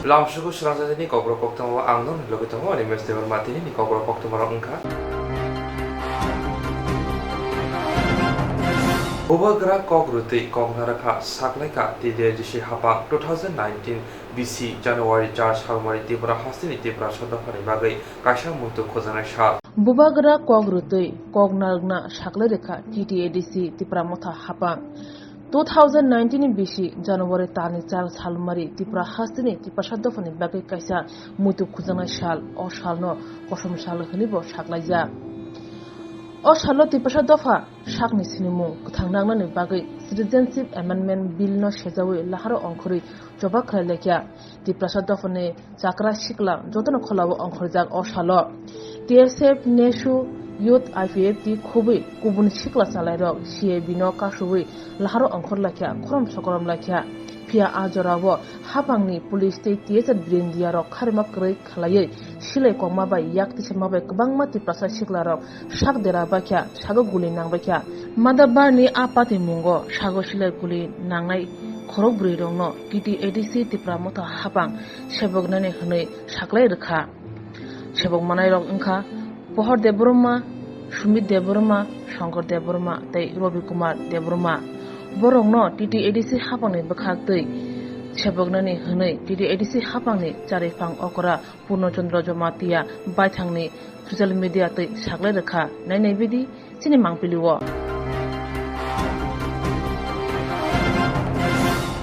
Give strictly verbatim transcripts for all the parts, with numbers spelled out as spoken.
Lamsugo srangjaknini kokborok koktwma o ang nokni logi tongo, Animesh Debbarma. Tinini kokborok koktwma rok wngkha: Bubagra kok rwtwi kok narwkha, saklaikha T T A D C hapang. Two thousand nineteen B C January char salmari Tripura hasteni Tiprasa dophani bagwi kaisa muitu khujaknai sal. Bubagra kok rwtwi kok narwkna saklai rwkha T T A D C Tipra Motha hapang. Two thousand nineteen ni bisi January talni char salmari Tripura hasteni Tiprasa dophani bagwi kaisa muitu khujaknai sal. O salno kosom sal hwnwibo saklaijak. O salo Tiprasa dopha sakni sinimung kwthang nangnani bagwi Citizenship Amendment Bill no sejawi laharo ongkhorwi choba khlai laikha. Tiprasa dophani chakra sikla jotono kholao ongkhorjak o salo. T S F, nesu, youth, I P F T khubui kubun sikla chalairok C A B no kasubui laharo ongkhor laikha, khorom sokorom laikha. Phiya a jorao hapangni police tei T S F Birindia rok kharima kwrwi khlaiwi silai kokma bai yak tisama bai kwbangma Tiprasa sikla rok sak dera baikha, sago guli nang baikha. Madabarni a patimungo sago silai guli nangnai khorok bwrwi rokno T T A D C Tipra Motha hapang seboknani hwnwi saklai rwkha. Sebok manairok wngkha Pohor Debbarma, Sumit Debbarma, Shankar Debbarma tei Ravi Kumar Debbarma. Borokno T T A D C hapangni bwkhaktwi seboknani hwnwi T T A D C hapangni chariphang okra Purno Chandra Jamatia baithangni social media twi saklai rwkha. Nainai bidi chini mangpili o.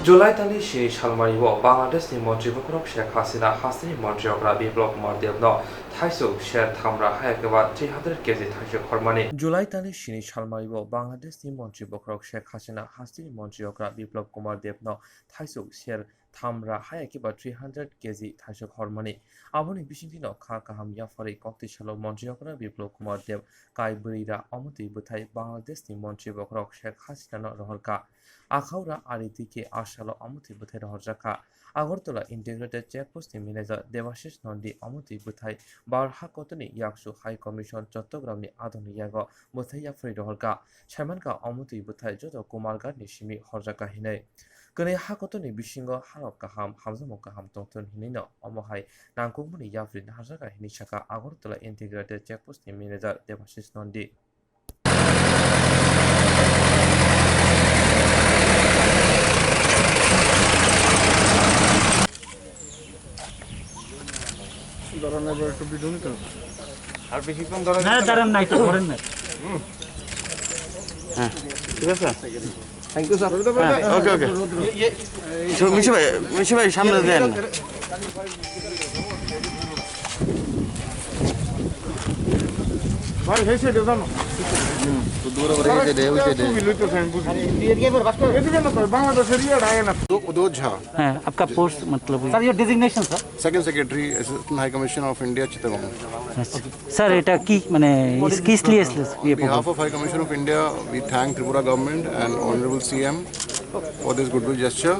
July talni sini salmari o Bangladesh ni montri bokhorok Sheikh Hasina hasteni montri okra Biplab Kumar Deb no thaisuk ser thamra haya keba three hundred K G thaisuk hormani. July talni sini salmari o Bangladesh ni montri bokhorok Sheikh Hasina hasteni montri okra Biplab Kumar Deb no thaisuk ser thamra haya keba three hundred K G thaisuk hormani. Aboni bisingtwi no kha kaham yapharwi koktwi salo montri okra Biplab Kumar Deb kai bwrwi ra omotwi bwthai Bangladesh ni montri bokhorok Sheikh Hasina no rohorkha. Akhao ra ari twi khe a salo omotwi bwthai rohorjakha. Agartala Integrated Check Post ni manager Debashish Nandi omotwi bwthai bar ha kotorni yaksu High Commission Chottogram ni adoni yago bwthai yapharwi rohorkha. Saimankha omotwi bwthai joto Kumarghat ni simi horjakha hinwi. Kwnwi ha kotorni bisingo harok kaham, hamjakmung kaham tongthun hinwi no omo hai nangkukmani yapri naharjakha hinwi sakha Agartala Integrated Check Post ni manager Debashish Nandi. ধরনের একটু বিধুন তো। আর বেশিক্ষণ ধরে না, দাঁড়ান, নাই তো, ধরেন না। হ্যাঁ, ঠিক আছে। Thank you, sir. হ্যাঁ, ওকে, ওকে। মিশু ভাই, মিশু ভাই, সামনে দেন। ভাই, এই সাইডে যান। হুম, তো দূরে করে এই সাইডে, ওই সাইডে। এদিকে না, স্যার, বাংলাদেশের ইয়ে আগে না। दो, दो झा। হ্যাঁ, आपका पोस्ट मतलब? Sir, your designation, sir? Second Secretary, Assistant High Commissioner of India, Chittagong। আচ্ছা। স্যার, এটা কি, মানে, ইস-, কিস লিয়ে ইস-, ইয়ে On behalf of High Commission of India, we thank Tripura government and Honorable C M for this goodwill gesture,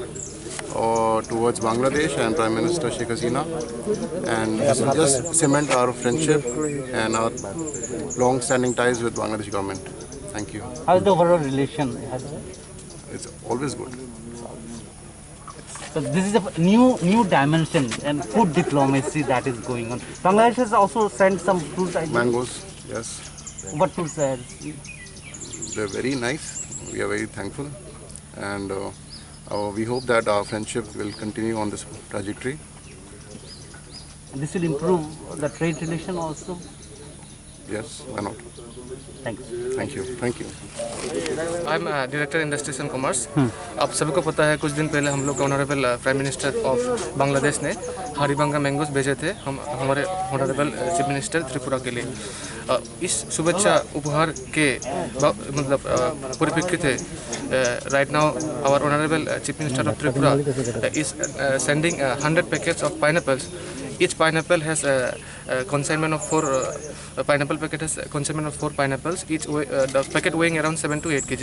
uh, towards Bangladesh and Prime Minister Sheikh Hasina, and this will just cement our friendship and our long-standing ties with Bangladesh government. Thank you. How is the overall relation? It's always good. So this is a new, new dimension and food diplomacy that is going on. Bangladesh has also sent some fruits, I think. Mangoes, yes. What fruits are? They're very nice. We are very thankful, and, uh, uh, we hope that our friendship will continue on this trajectory. This will improve the trade relation also. Yes, why not? Thank you. Thank you. Thank you. I'm, uh, Director Industries and Commerce। हम्म। आप सभी को पता है, कुछ दिन पहले हम लोग ऑनरेबल, अ, प्राइम मिनिस्टर ऑफ बांग्लादेश ने हरिबांगा मैंगोज भेजे थे हम, हमारे ऑनरेबल, अ, चीफ मिनिस्टर त्रिपुरा के लिए। अ, इस शुभेच्छा उपहार के ब-, मतलब, अ, परिप्रेक्षित है, अ, right now our honorable, a, chief minister of Tripura, a, is, अ, sending, a, hundred packets of pineapples। Each pineapple has, a, uh, consignment of four, uh, uh, pineapple packet has a consignment of four pineapples, each weigh, uh, the packet weighing around seven to eight K G।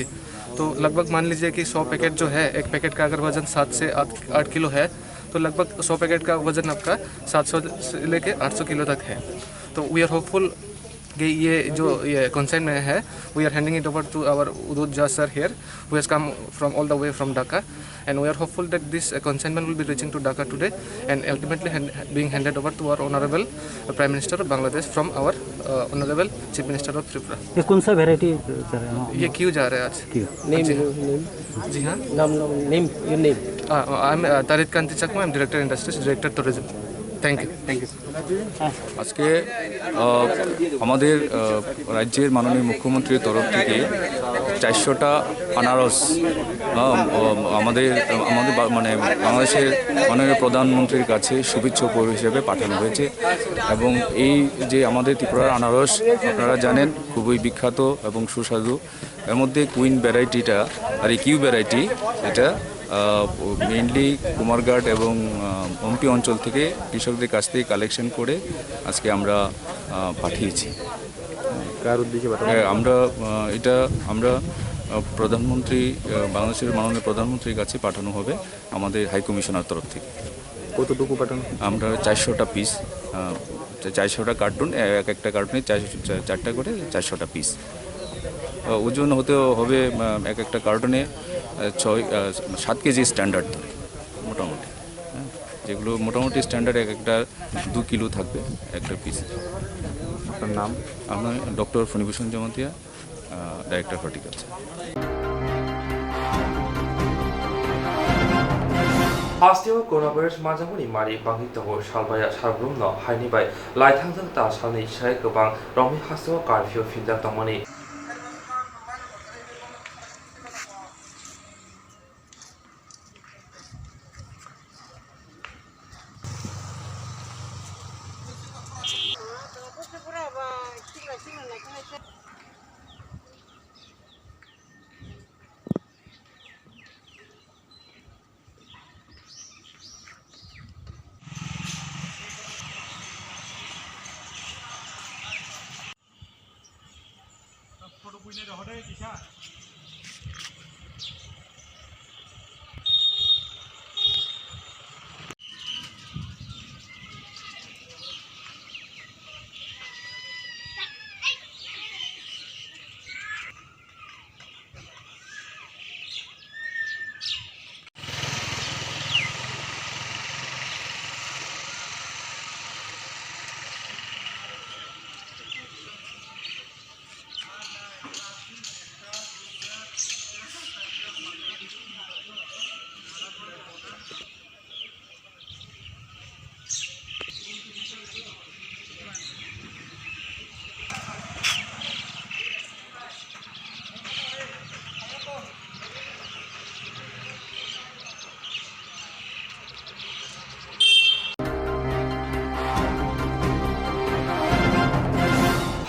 तो लगभग मान लीजिए कि सौ पैकेट जो है, एक पैकेट का अगर वजन सात से आठ, आठ किलो है, तो लगभग सौ पैकेट का वजन आपका सात सौ से लेके आठ सौ किलो तक है। तो we are hopeful ये, ये जो ये कंसाइनमेंट है, we are handing it over to our उदोत Jha sir here, who has come from all the way from Dhaka, and we are hopeful that this, uh, consignment will be reaching to Dhaka today and ultimately hand, being handed over to our honorable, uh, Prime Minister of Bangladesh from our, uh, honorable Chief Minister of Tripura. ये कौन सा वैरायटी जा रहा है? हाँ, ये क्यू जा रहा है आज। क्यू। नेम, जी हाँ। नाम, नाम, name, your name. Uh, I am, uh, Tarit Kanti Chakma, I am Director Industries, Director Tourism. Thank you. Thank you. আজকে, আহ, আমাদের, আহ, রাজ্যের মাননীয় মুখ্যমন্ত্রীর তরফ থেকে চারশোটা আনারস, আহ, আহ, আমাদের, আমাদের বা-, মানে, বাংলাদেশের মাননীয় প্রধানমন্ত্রীর কাছে শুভেচ্ছা উপহার হিসেবে পাঠানো হয়েছে। এবং এই যে আমাদের ত্রিপুরার আনারস, আপনারা জানেন, খুবই বিখ্যাত এবং সুস্বাদু। এর মধ্যে কুইন ভ্যারাইটিটা আর এই কিউ ভ্যারাইটি, এটা, আহ, মেইনলি কুমারঘাট এবং, আহ, হম্পি অঞ্চল থেকে কৃষকদের কাছ থেকে কালেকশন করে আজকে আমরা, আহ, পাঠিয়েছি। কার উদ্দেশ্যে পাঠানো? হ্যাঁ, আমরা, আহ, এটা আমরা, আহ, প্রধানমন্ত্রী, আহ, বাংলাদেশের মাননীয় প্রধানমন্ত্রীর কাছে পাঠানো হবে আমাদের হাই কমিশনার তরফ থেকে। কতটুকু পাঠানো? আমরা চারশোটা পিস, আহ, চা-, চারশোটা কার্টুন, এ-, এক একটা কার্টুনে চার-, চা-, চারটা করে চারশোটা পিস। আহ, ওজন হতে হবে, আহ, এক একটা কার্টুনে, আহ, ছয়, আহ, সাত কেজি স্ট্যান্ডার্ড ধরে মোটামুটি। হ্যাঁ, যেগুলো মোটামুটি স্ট্যান্ডার্ড এক একটা দু কিলো থাকবে একটা পিস। আপনার নাম? আমার doctor Phanibhushan Jamatia, ah, director horticulture. Hasteo coronavirus manjakmani mari bangwi tongo salbaya salbrumno haini bai laithangjakta salni sai kwbang romwi hasteo curfew phinjak tongmani.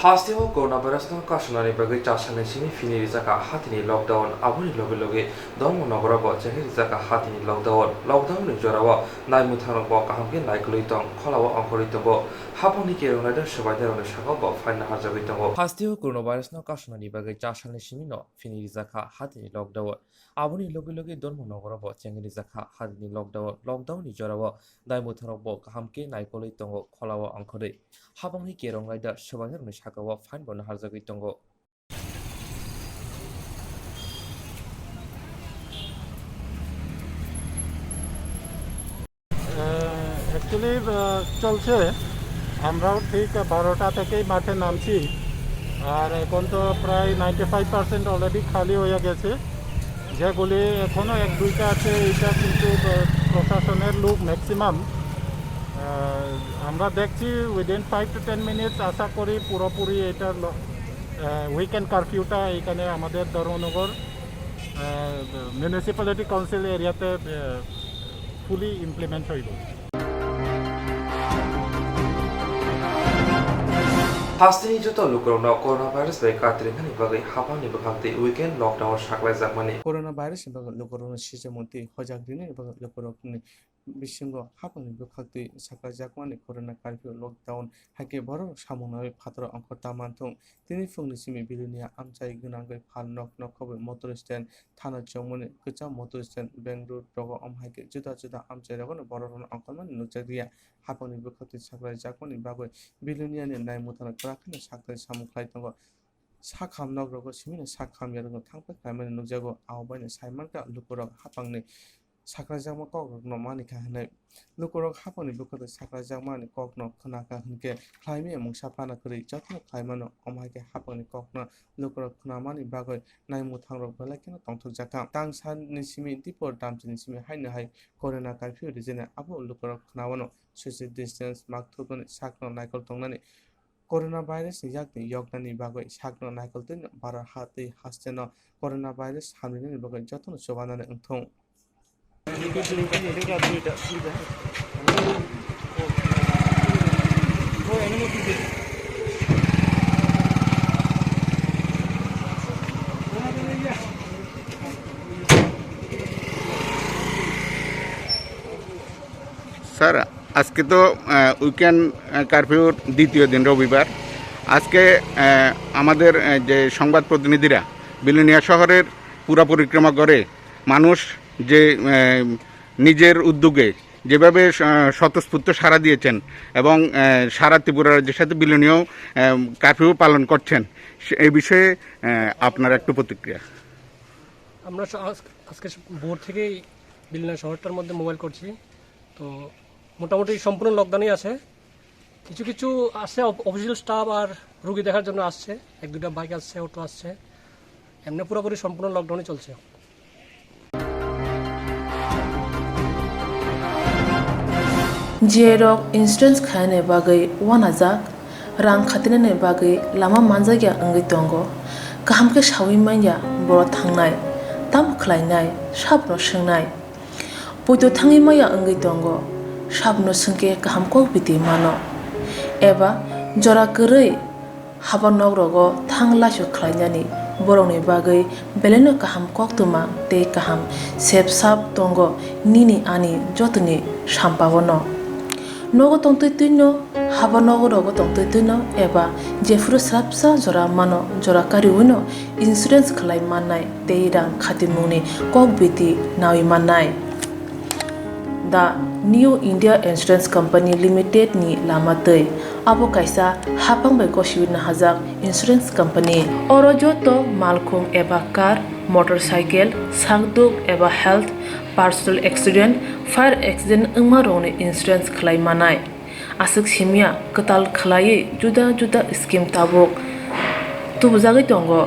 Hasteo coronavirus no kasunani bagwi chasani simi phini rijak kha hatini lockdown, aboni loge loge Dharmanagar bo chengwi rijak kha hatini lockdown. Lockdown ni jorao naimwthang rok bo kaham khe naikolwi tong, khola o ongkhorwi tongo. Hapang ni kerong naida swbaida rok ni saka bo phaina harjagwi tongo. Hasteo coronavirus no kasunani bagwi chasani simi no phini rijak kha hatini lockdown. Aboni loge loge Dharmanagar bo chengwi rijak kha hatini lockdown. Lockdown ni jorao naimwthang rok bo kaham khe naikolwi tongo, khola o ongkhorwi. Hapang ni kerong naida swbaida rok ni saka o phain bo naharjagwi tongo. Actually চলছে। আমরাও ঠিক বারোটা থেকেই মাঠে নামছি। আর এখন তো প্রায় নাইনটি ফাইভ পার্সেন্ট অলরেডি খালি হয়ে গেছে। যেগুলি এখনও এক দুইটা আছে, এটা কিন্তু, আহ, প্রশাসনের লোক ম্যাক্সিমাম। আমরা দেখছি within five to ten minutes, আশা করি পুরোপুরি এটা ল-, আহ, উইকেন্ড কারফিউটা এখানে আমাদের ধর্মনগর, আহ, মিউনিসিপ্যালিটি কাউন্সিল এরিয়াতে, আহ, ফুলি ইমপ্লিমেন্ট হইব। Hasteni joto lukurokno coronavirus bai katrwngmani bagwi hapangni bwkhak twi weekend lockdown saklaijakmani. Coronavirus ni bagwi lukurokno sijakmung twi hojak rinani bagwi lukurokni Bisingo hapangni bwkhaktwi sakrajakmani corona curfew lockdown hai khe borok samung naiwi phataro ongkhor ta manthung. Tini phungni simi Bilonia amchai gwnangwi phal nok nok khobwi motor stand, thana chongmani kwcham motor stand, bank road rogo, omo hai khe juda juda amchai rogono borok rokno ongkhormani nukjakliya. Hapangni bwkhaktwi sakrajakmani bagwi Biloniani naimwthangno kwrak kheno sakthai samung khlai tongo. Sakham nok rogo simino sakham yarwkno thangpai khlaimani nukjago. Abo baino sai mankha lukurok hapangni sakrajakma kokrokno manikha hwnwi. Lukurok hapangni bwkhaktwi sakrajakmani kokno khwnakha hwnkhe khlaimaya mungsa pana kwrwi jotono khlaimano. Omo hai khe hapangni kokno lukurok khwnamani bagwi naimwthangrok belai kheno tongthokjakha. Tang sani simi dipor damchini simi haino hai corona curfew rijene abo lukurok khwnawano social distance, mask thubnani, sakno naikol tongnani, coronavirus ni yakni yoknani bagwi sakno naikol twi baro ha twi hasteno coronavirus hamrinani bagwi jotono chubanani wngthung. Sir, আজকে তো, আহ, উইকেন্ড, আহ, কারফিউর দ্বিতীয় দিন, রবিবার। আজকে, আহ, আমাদের, আহ, যে সংবাদ প্রতিনিধিরা বিলোনিয়া শহরের পুরা পরিক্রমা করে মানুষ যে, আহ, নিজের উদ্যোগে যেভাবে, আহ, স্বতঃস্ফূর্ত সাড়া দিয়েছেন এবং, আহ, সারা ত্রিপুরা রাজ্যের সাথে বিলোনিয়াও, আহ, কারফিউ পালন করছেন, সে, এই বিষয়ে, আহ, আপনার একটু প্রতিক্রিয়া। আমরা স-, আজ-, আজকে স-, ভোর থেকেই বিলোনিয়া শহরটার মধ্যে মোবাইল করছি। তো মোটামুটি সম্পূর্ণ লকডাউনেই আছে। কিছু কিছু আছে অফ-, অফিসিয়াল স্টাফ আর রুগী দেখার জন্য আসছে, এক দুইটা বাইক আসছে, অটো আসছে, এমনি পুরোপুরি সম্পূর্ণ লকডাউনই চলছে। Jerok insurance khainani bagwi uanajak, rang khatinani bagwi lama manjakya wngwi tongo. Kaham khe saui manya borok thangnai, tamo khlainai, sabno swngnai. Poito thangwi maya wngwi tongo, sabno swngkhe kaham kok biti mano. Eba jora kwrwi haba nok rogo thang laisu khlainani borokni bagwi belaino kaham koktwma tei kaham sep sap tongo nini ani jotoni sampao no. Nogo tongtwi twino, haba nogo rogo tongtwi twino eba jephuru srapsa jora mano jora kariwino insurance khlai mannai tei rang khatimungni kok biti naui mannai. The New India Insurance Company Limited ni lama twi abo kaisa hapang bai gosiwi nahajak insurance company. Oro joto malkhung eba car, motorcycle, sakduk eba health, personal accident, fire accident wngma rokni insurance khlai manai. Aswk simya kwtal khwlaiwi juda juda scheme tabuk tubujagwi tongo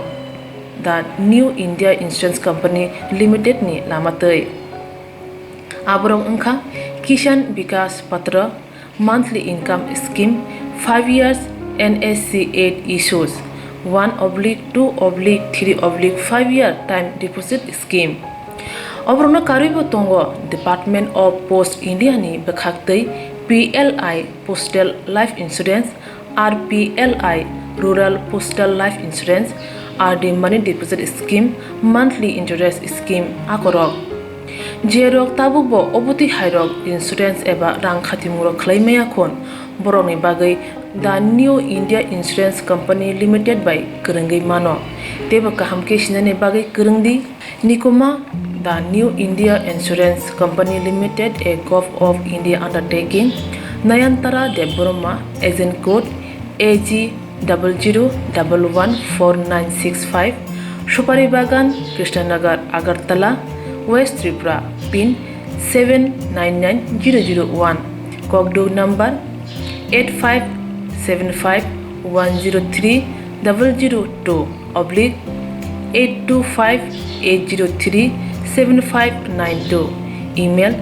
the New India Insurance Company Limited ni lama twi. Aborok wngkha Kisan Vikas Patra, monthly income scheme, five years N S C eight issues, one oblique two oblique three oblique five year time deposit scheme. Oborokno karwibo tongo Department of Post India ni bwkhaktwi P L I Postal Life Insurance, R P L I Rural Postal Life Insurance, R D Money Deposit Scheme, Monthly Interest Scheme akorok. Jerok tabukbo obotwi hairok insurance eba rang khatimungrok khlai maya khun, borokni bagwi The New India Insurance Company Limited bai kwrwngwi mano. Teibo kaham khe sinani bagwi kwrwngdi. Nikuma, The New India Insurance Company Limited, a Govt of India undertaking, Nayantara Debbarma, agent code A G double zero double one four nine six five, Supari Bagan, Krishnanagar, Agartala, West Tripura, pin seven nine nine zero zero one, kokduk number eight five seven five one zero three double zero two oblique eight two five eight zero three seven five nine two, email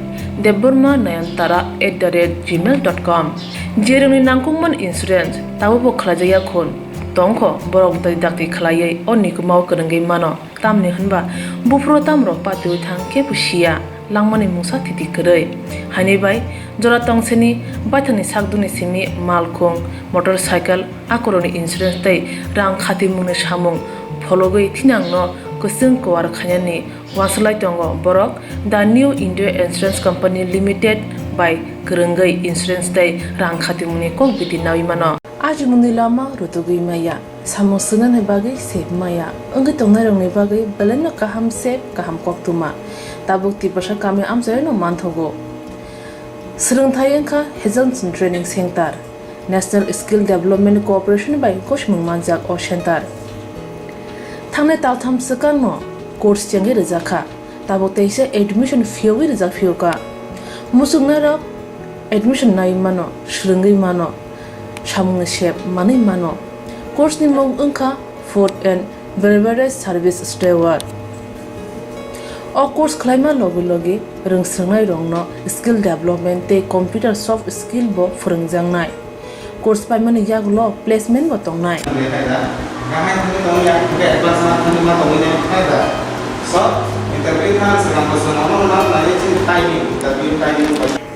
debbarma nayantara at the rate gmail dot com. Jerokni nangkukmani insurance tabukbo khlaijakya khun tongkho, borok dai dakti khlaiwi o nikumao kwrwngwi mano. Tamni hwnba buphuru tamrok patiwi thang kebo siya, langmani mungsa thiti kwrwi. Haini bai jora tongseni baithangni sakdukni simi malkhung, motorcycle, akorokni insurance tei rang khatimungni samung phologwi thinangno Kwchwng kwar khainani uanswlai tongo borok The New India Insurance Company Limited bai kwrwngwi insurance tei rang khatimungni kok biti nawi mano. Ajimungni lama rutugwi maya, samung swngnani bagwi sep maya, wngwi tongnairokni bagwi belaino kaham sep, kaham koktwma. Tabuk Tiprasa kami amchaino manthogo. Swrwngthai wngkha Hazelson Training Center, National Skill Development Corporation bai gosimung manjak o center. Thangnai taltham swkangno course chengwi rwjakha, tabuk teisa admission phiyogwi rwjak phiyokha. Muchungnairok admission naiwi mano, swrwngwi mano, samungni sep manwi mano. Course ni mung wngkha Food and Beverage Service Steward. O course khlaima logi logi rwngswrwngnairokno skill development tei computer soft skill bo phwrwngjaknai. Course paimani yagulo placement bo tongnai.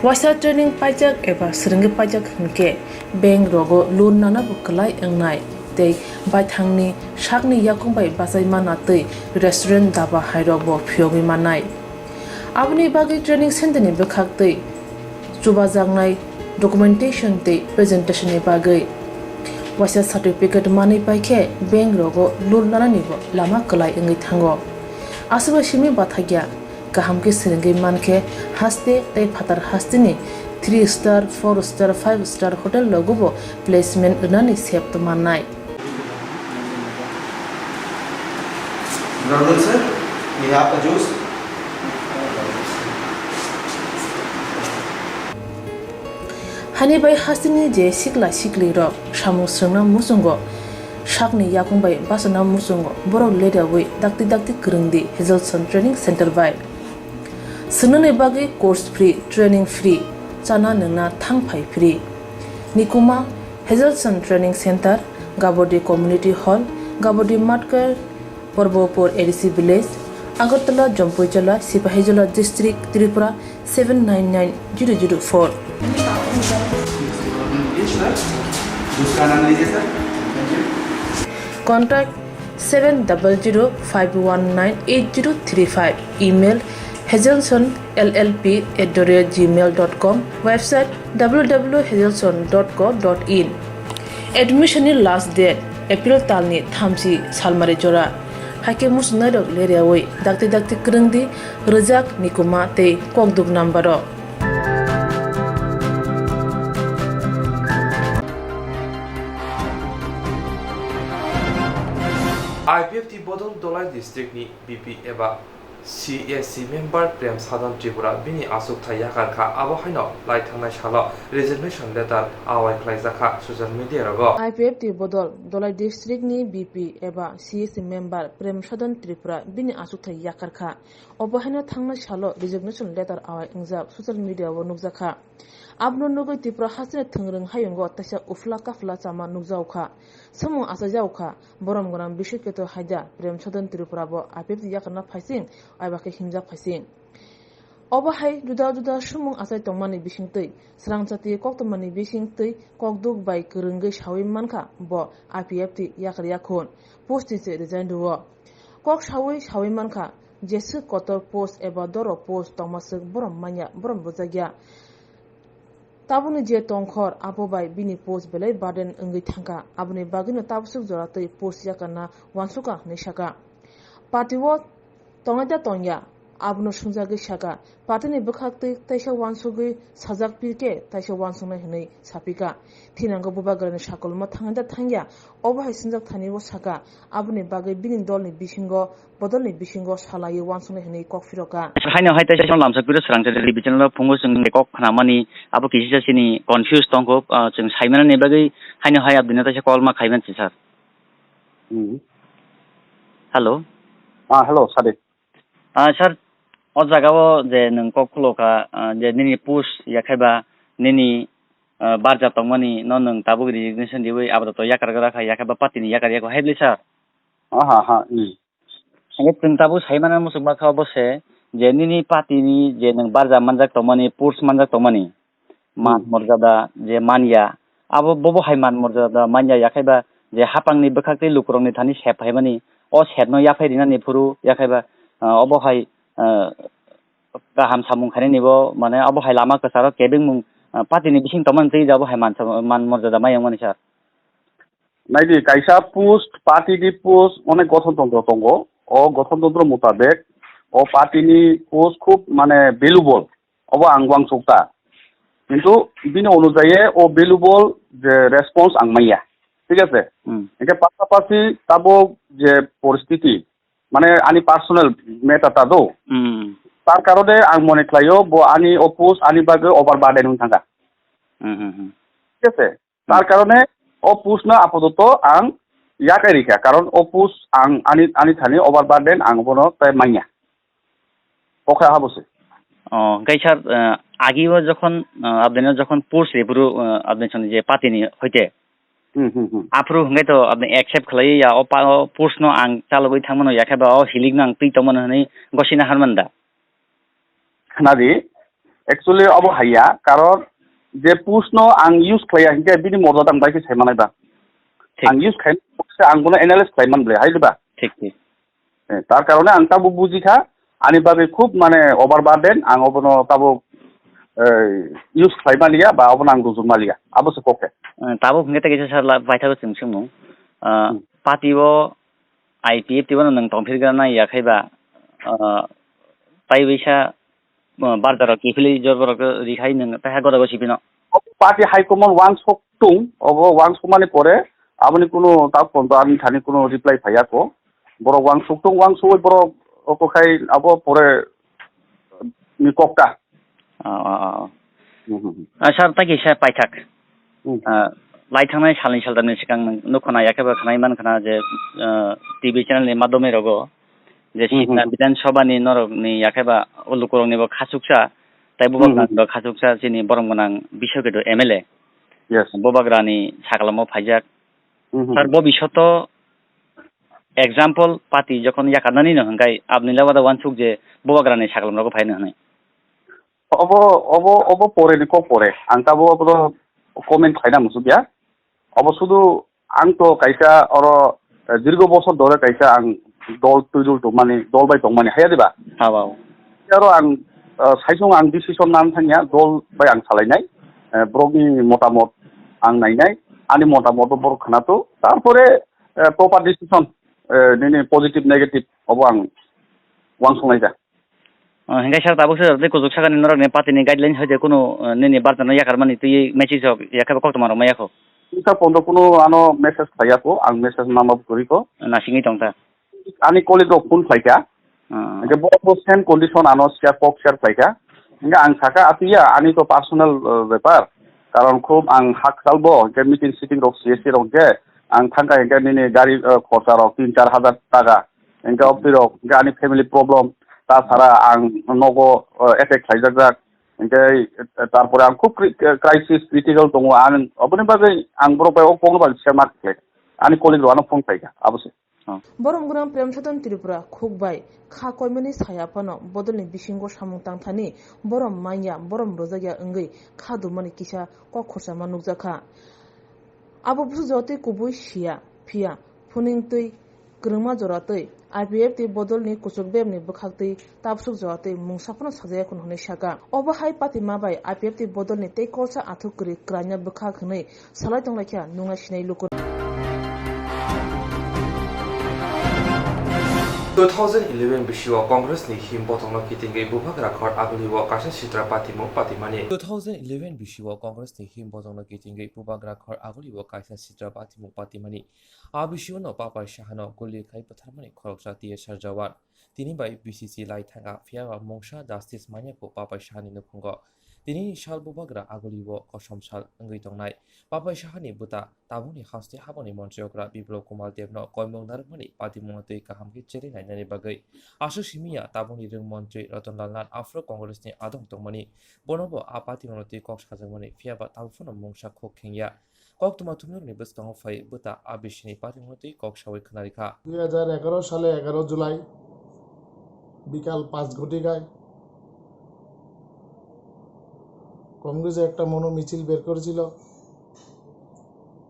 Waisa training paijak eba swrwngwi paijak hwnkhe bank rogo loan nana bo kwlai wngnai tei baithangni sakni yakung bai bachai mana tei restaurant daba hairok bo phiyogwi mannai. Aboni bagwi training center ni bwkhak tei chubajaknai documentation tei presentation ni bagwi waisa certificate manwi paikhe bank rogo loan nanani bo lama kwlai wngwi thango. Aswk bai simi bathakya. Kaham khe swrwngwi mankhe haste tei phatar hasteni three star, four star, five star hotel rogo bo placement rwnani sep mannai. Brother sir, we have a juice. Hani bai hasteni je sikla sikli rok samung swrwngna muchungo, sakni yakung bai bachana muchungo borok ledawi dakti dakti kwrwngdi Hazelson Training Center bai. Swngnani bagwi course free, training free, chana nwngna thang phai free. Nikuma Hazelson Training Center, Gabodi Community Hall, Gabodi Matkar, Porbopur A D C Village, Agartala, Jampuijala, Sipahijola District, Tripura seven nine nine zero zero four. Contact seven double zero five one nine eight zero three five. Email hazelson L L P at the rate gmail dot com. Website W W W hazelson dot co dot in. Admission ni last date April talni thamchi salmari jora. Haikhe muchungnairok leriawi dakti dakti kwrwngdi rwjak nikuma tei kokduk number o. I P F T bodol Dholai district ni B P eba C S C member Prem Sadhan Tripura bini achukthai yakar kha, abo haino lai thangnai salo resignation letter awai khlaijak kha social media rogo. I P F T bodol Dholai district ni B P eba C S C member Prem Sadhan Tripura bini achukthai yakar kha, obo haino thangnai salo resignation letter awai wngjak social media o nukjak kha. Abono nugwi Tripura hasteni thwngrwng hayungo teisa uphla kaphla chama nukjago kha. Samung achaijao kha, borom gwnang bisik keto haida Prem Sadhan Tripura bo I P F T yakarna phaising, aiba khe himjak phaising. Obo hai juda juda sumung achai tongmani bisingtwi, srangchati koktwmani bisingtwi kokduk bai kwrwngwi sawi mankha bo I P F T yakar yakhun, post ni se resign rwo. Kok sawi sawi mankha, jeswk kotor post eba doro post tongmaswk borom manya, borom bujakya. Tabukni je tongkhor, abo bai bini post belai burden wngwi thangkha. Aboni bagwino tabuswk jora twi post yakarna uansukha hwnwi sakha. Party o tongnai da tongya, abono swngjagwi sakha. Party ni bwkhak twi taisa uansugwi sajak pirkhe taisa uansuknai hwnwi sapikha. Thinango bubagrani sakolma thangnai da thangya, obo hai swngjak thani o sakha. Aboni bagwi bini dolni bisingo bodolni bisingo salaiwi uansuknai hwnwi kok phirokha. Haino hai teisa lamsa kwrwi swrang chajak division o phungo chwng kok khnamani abo kisa chini confuse tongkho, ah, chwng saimanani bagwi haino hai abdino teisa call ma khaiman si sir. Hmm. Hello. Ah, hello, sir. Ah, sir, o jaga o je nwng kok khulo kha, ah, je nini post yakhaiba nini, ah, barja tongmani no nwng tabuk resignation diwi abadoto yakar gra kha, yakhaiba party ni yakar yako hai bwle sir. Aha, ha, hmm. Hingke chwng tabuk sai mano muchungma kha obo se je nini party ni je nwng barja manjak tongmani, post manjak tongmani, man Hmm. morjada je manya, abo bobo hai man morjada manya, yakhaiba je hapang ni bwkhak tei lukurok ni thani sep phaimani o serno yaphai rinani phuru, yakhaiba, ah, obo hai, ah, kaham samung khainani bo, mane obo hai lama kwcharo kebengmung, ah, party ni bising tongmani twi abo hai mansa-, man morjada mai wngmani sir. Naidi, kaisa post, party ni post onek gothon tantro tongo. O gothon tantro mutabek o party ni post khub mane valuable. Obo ang uansuk ta. Kintu bini onujaye o valuable je response ang maya. Thik ase? Hmm. Hingke pasapasi tabok je poristiti, mane ani personal matter ta do. Hmm. Tar karone ang mone khlaio bo ani o post ani bagwi overburden wng thangkha. Hmm, hmm, hmm. Thik ase? Tar karone o post no apatot ang yakai rikha, karon o post ang ani, ani thani overburden ang bono tai manya. Kokha habo se. O, hingke sir, eh, agi o jokhon, eh, abdeno jokhon post reburu, eh, abdeno je party ni hoite. Hmm, hmm, hmm. Aphuru hingke to abdeno accept khlai ya o pa-, o post no ang chalogwi thangmano yakheba o hilik no ang twi tongmano hwnwi gosina harmanda. Khnadi, actually obo haiya, karon je post no ang use khlaiya hingke bini morjada ang bai khe sai manai ba. Thik. Ang use khai, ang bono analyze khlai man ble, hai ba? Thik, thik. Eh, tar karone ang tabo buji kha, ani bagwi khub mane overburden, ang obono tabo, eh, use khlai maliya ba obono ang rujung maliya, abo se kok khe. Eh, tabuk hingke tei kisa sir la paithago chwng swngmung. Ah, Hmm. Party o I P F T bono nwng tongphirgana yakhaiba, ah, tai bisa, ah, barjarok kiphilwi jorborok rikhai nwng taiha godago sipino. Party high command wangsok tung, obo wangsokmani pore aboni kunu tak pondo ani thani kunu reply phaiya ko. Borok wangsok tung, wangsogwi borok oko khai abo pore ni kokta. Ah, ah, ah. Mhm. Ah, sir, tai kisa paithak. Hmm. Ah, lai thangnai salni saltamni swkang nwng nukho na, yakheba khwnai mankha na je, ah, T V channel ni madhyome rogo je Hmm, Sitna hmm. Bidhan Sabha ni norok ni yakheba o lukurok ni bo khachuksa, tai bubagra Hmm, hmm. ni bo khachuksa chini borom gwnang Biswa Ketu M L A. Yes. Bubagra ni sakhlamo phaijak. Hmm, hmm. Sir, bo bisoto example party jokhon yakarnani no hwnkhe aboni lawada wansuk je bubagra ni sakhlamo rogo phaino hwnwi. Obo, obo, obo pore ni kok pore. Ang tabuk obo comment khlaina muchukya. Obo sudu ang to kaisa oro, eh, dirgo bosor dore kaisa ang dol twidul tongmani, dol bai tongmani haya diba? Ha, ba. Aro ang, eh, saisung ang decision nan thangya, dol bai ang salainai. Eh, borokni motamot ang nainai. Ani motamot bo borok khwnato. Tarpore, eh, proper decision, eh, nini positive, negative obo ang wangsongnai da. Ah, hingke sir, tabuk sir, tei kuchuk sakani norokni party ni guidelines hai de kunu, ah, nini barjano yakarmani twi message rok yakheba koktwma rok maya kho? Wngkha pondo kunu ano message khlaiya kho, ang message ma ma kwrwi kho. Nasingwi tong ta. Ani colleague rok phone khlaikha. Ah. Hingke bo, bo same condition ano share, kok share khlaikha. Hingke ang sakha, "Atiya, ani to personal, uh, bepar. Karon khub ang hakchal bo, hingke meeting sitting rok C S C rok hingke ang thangkha hingke nini gari, uh, khorcha rok tin char hajar taka." Hingke obwirok, hingke ani family problem, ta sara ang nogo, uh, attack khlaijak jak, hingke, uh, tarpore ang khub cri-, uh, crisis, critical tongo, ang oboni bagwi ang borok bai o kokno bagwi share ma khe, ani colleague rok ano phone khlaikha, abo se. Borom gwnang Prem Sadan Tripura khuk bai kha koimani saya phano bodolni bisingo samung tangthani borom manya, borom rwjakya wngwi kha dumani kisa kok khorsa ma nukjakha. Abo busu jotwi kubui siya, phiya phuning twi kwrwngma jora twi I P F T bodolni kuchuk bebni bwkhak twi tabsuk jora twi mungsa phano sajaya khun hwnwi saka. Obo hai patima bai I P F T bodolni tei kolsa athuk kwrwi kwraina bwkhak hwnwi salai tonglaikha nungnai sinai lukurok. Two thousand eleven bisio Congress ni him botongno kitingwi bubagra khor agulio kaisa sitra patimung patimani. Two thousand eleven bisio Congress ni him botongno kitingwi bubagra khor agulio kaisa sitra patimung patimani. A bisio no Papai Sahano guli khai bwtharmani khoroksa T S R Jawan. Tini bai B C C lai thanga, phiya ba mungsa justice manya kho Papai Sahani nukhungo. Tini sal bubagra agulio kosom sal wngwi tongnai. Papai Sahani bwta tabukni haste habangni montri okra Biplab Kumar Debno koimung narwkmani patimungno twi kaham khe cherwi nainani bagwi. Aswk simi ya tabukni rwng montri Ratan Lal Nath aphuru Congress ni adong tongmani. Bono bo a patimungno twi kok sajakmani, phiya ba tabuk phano mungsa khuk khengya. Koktwma thumnarokni bwskango phai bwta a bisini patimungno twi kok sawi khwnarikha. দুই হাজার এগারো সালে এগারো জুলাই বিকাল পাঁচ ঘটিকায় কংগ্রেসে একটা মনোমিছিল বের করেছিল।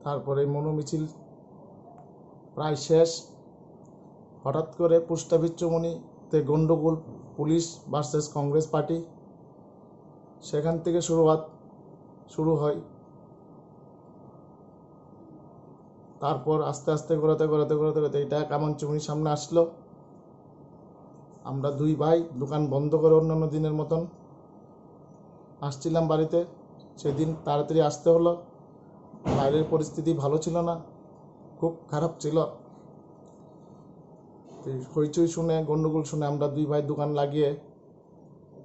তারপরে মনোমিছিল প্রায় শেষ। হঠাৎ করে পোস্ট অফিস চুমুনিতে গণ্ডগোল, পুলিশ ভার্সেস কংগ্রেস পার্টি, সেখান থেকে শুরুয়াত শুরু হয়। তারপর আস্তে আস্তে ঘোরাতে ঘোরাতে ঘোরাতে ঘোরাতে এটা কামান চুমুনির সামনে আসলো। আমরা দুই ভাই দোকান বন্ধ করে অন্যান্য দিনের মতন আসছিলাম বাড়িতে। সেদিন তাড়াতাড়ি আসতে হলো, বাইরের পরিস্থিতি ভালো ছিল না, খুব খারাপ ছিল। তো হইচই শুনে, গন্ডগোল শুনে আমরা দুই ভাই দোকান লাগিয়ে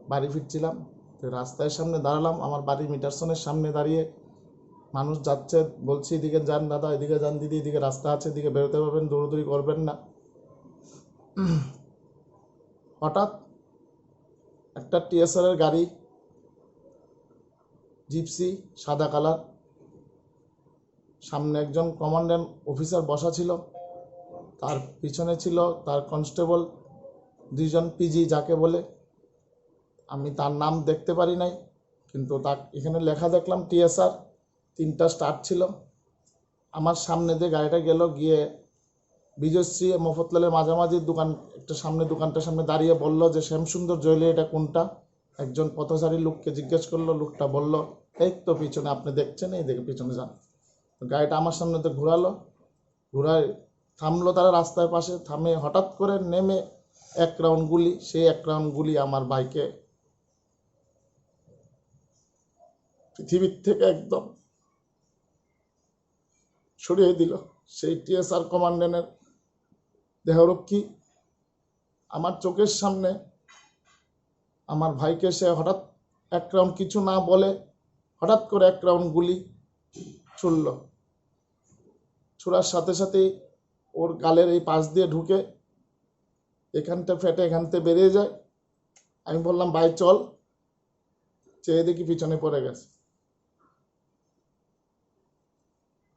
বাড়ি ফিরছিলাম। তো রাস্তার সামনে দাঁড়ালাম, আমার বাড়ি মিটারসনের সামনে দাঁড়িয়ে মানুষ যাচ্ছে, বলছি, "এদিকে যান দাদা, এদিকে যান দিদি, এদিকে রাস্তা আছে, এদিকে বেরোতে পারবেন, দৌড়াদৌড়ি করবেন না।" হঠাৎ একটা টিএসআর এর গাড়ি, জিপসি, সাদা কালার, সামনে একজন কমান্ড্যান্ট অফিসার বসা ছিল, তার পিছনে ছিল তার কনস্টেবল, দুইজন পিজি যাকে বলে, আমি তার নাম দেখতে পারি নাই, কিন্তু তার এখানে লেখা দেখলাম টিএসআর, তিনটা স্টার ছিল। আমার সামনে দিয়ে গাড়িটা গেল, গিয়ে বিজয়শ্রী মফতলালের মাঝামাঝি দোকান, একটা সামনে দোকানটার সামনে দাঁড়িয়ে বলল যে, "শ্যামসুন্দর জুয়েলারি এটা কোনটা?" একজন পথচারী লোককে জিজ্ঞেস করলো, লোকটা বলল, "এই তো পিছনে আপনি দেখছেন, এই দেখে পিছনে যান।" তো গাড়িটা আমার সামনে তো ঘোরালো, ঘোরায় থামলো তারা রাস্তার পাশে, থামে হঠাৎ করে নেমে এক রাউন্ড গুলি, সেই এক রাউন্ড গুলি আমার ভাইকে পৃথিবীর থেকে একদম সরিয়ে দিল। সেই টিএসআর কমান্ড্যান্টের দেহরক্ষী আমার চোখের সামনে আমার ভাইকে সে হঠাৎ এক রাউন্ড কিছু না বলে হঠাৎ করে এক রাউন্ড গুলি ছুড়ল। ছুড়ার সাথে সাথেই ওর গালের এই পাশ দিয়ে ঢুকে এখানটা ফেটে এখানতে বেরিয়ে যায়। আমি বললাম, "ভাই চল।" চেয়ে দেখি পিছনে পড়ে গেছে।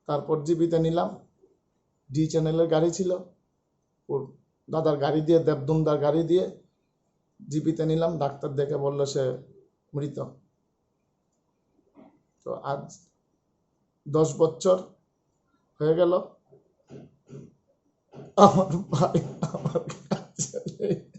তারপর জিবিতে নিলাম, ডি চ্যানেলের গাড়ি ছিল, ওর দাদার গাড়ি দিয়ে, দেবদুন্দার গাড়ি দিয়ে জিবিতে নিলাম। ডাক্তার দেখে বলল সে মৃত। তো আজ দশ বছর হয়ে গেল, আমার ভাই আমার কাছে নেই।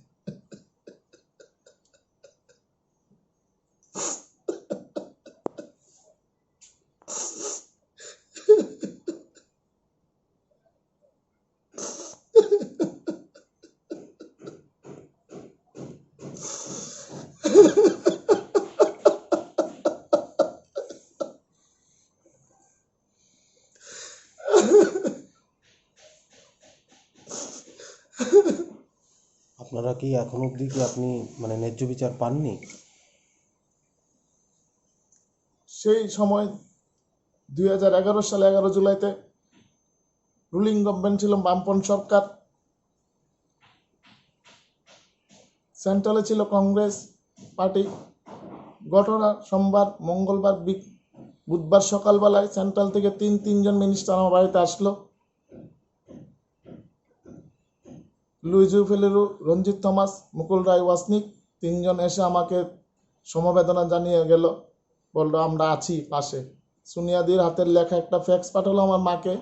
আপনারা কি এখন অবধি কি আপনি মানে ন্যায্য বিচার পাননি? সেই সময় দুই হাজার এগারো সালে এগারো জুলাইতে রুলিং গভর্নমেন্ট ছিল বামপন্থী সরকার, সেন্ট্রালে ছিল কংগ্রেস পার্টি। ঘটনা সোমবার, মঙ্গলবার, বি- বুধবার সকালবেলায় সেন্ট্রাল থেকে তিন তিনজন মিনিস্টার আমার বাড়িতে আসলো। লুইজু ফেলেরু, রঞ্জিত থমাস, মুকুল রায় ওয়াসনিক তিনজন এসে আমাকে সমবেদনা জানিয়ে গেল, বলল, "আমরা আছি পাশে।" সোনিয়াদির হাতের লেখা একটা ফ্যাক্স পাঠালো আমার মাকে।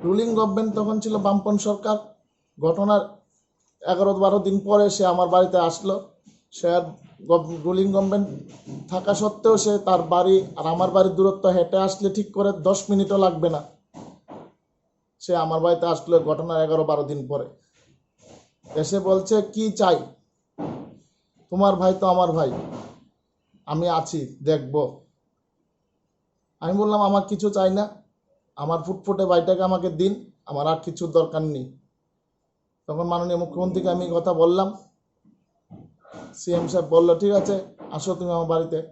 রুলিং গভর্নমেন্ট তখন ছিল বামপন্থী সরকার। ঘটনার এগারো বারো দিন পরে সে আমার বাড়িতে আসলো। সে আর গভ- রুলিং গভর্নমেন্ট থাকা সত্ত্বেও সে তার বাড়ি আর আমার বাড়ির দূরত্ব হেঁটে আসলে ঠিক করে দশ মিনিটও লাগবে না। সে আমার বাড়িতে আসলো ঘটনার এগারো বারো দিন পরে। এসে বলছে, "কি চাই? তোমার ভাই তো আমার ভাই, আমি আছি, দেখব।" আমি বললাম, "আমার কিছু চাই না, আমার ফুটফুটে ভাইটাকে আমাকে দিন, আমার আর কিছু দরকার নেই।" তখন মাননীয় মুখ্যমন্ত্রীকে আমি কথা বললাম, সিএম সাহেব বলল, "ঠিক আছে, আসো তুমি আমার বাড়িতে।"